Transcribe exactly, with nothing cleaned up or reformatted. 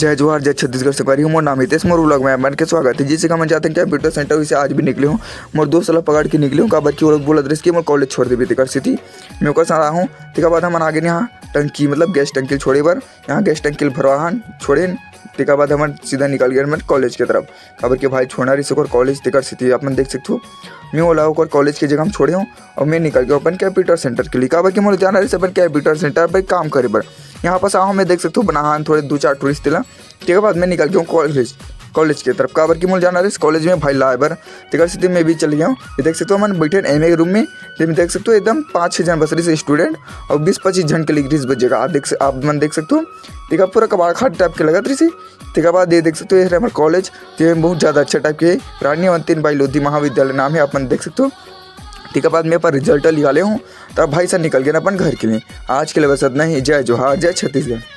जय जोहार, जय छत्तीसगढ़, संगवारी हो। मोर नाम हितेश, मोर vlog में आप मन के स्वागत हे। जइसे कि हमन जानथन computer center, वइसे आज भी निकले हों। मोर दोस्त ला पकड़ के निकले हों, काबर कि वो लोग बोलत रहिस कि मोर college छोड़ देबे, तेकर सेती मैं ओकर साथ आए हों। तेकर बाद हमन आगे यहाँ टंकी, मतलब gas टंकी ल छोड़े बर, यहाँ gas टंकी ल भरवाहन, छोड़ेन। तेकर बाद हमन सीधा निकल गेन हमन college के तरफ, काबर कि भाई छोड़ना रहिस ओकर college, तेकर सेती आप मन देख सकथो, मैं ओला ओकर college के जगह म छोड़े हों अउ मैं निकल गेंव अपन computer center के लिए, काबर कि मोला जाना रहिस अपन computer center पर काम करे बर। यहाँ पास आए हों, मैं देख सकथो बनाहन थोड़े दू चार ठो रिश्ते ला। तेकर बाद मैं निकल गेंव college, college के तरफ, काबर कि मोला जाना रहिस college में भाई ला आए बर। तेकर सेती मैं भी चले गेंव। ये देख सकथो हमन बइठे हन एमे room में, जेमे देख सकथो एकदम पाँच छः झन बस रहिस student अउ बीस पच्चीस झन के लिए रहिस बस जगह। आप देख स-, आप मन देख सकथो, तेकर पूरा कबाड़ खाली type के लगत रहिस। तेकर बाद ये देख सकथो, ये हरे हमर college, जेमे बहुत ज्यादा अच्छा type के रानी अवंतीन बाई लोधी महाविद्यालय नाम हे, आप मन देख सकथो। तेकर बाद मैं अपन result निकाले हों, तब भाई साहब निकल गेन अपन घर के लिए। आज के लिए बस इतना ही। जय जोहार, जय छत्तीसगढ़।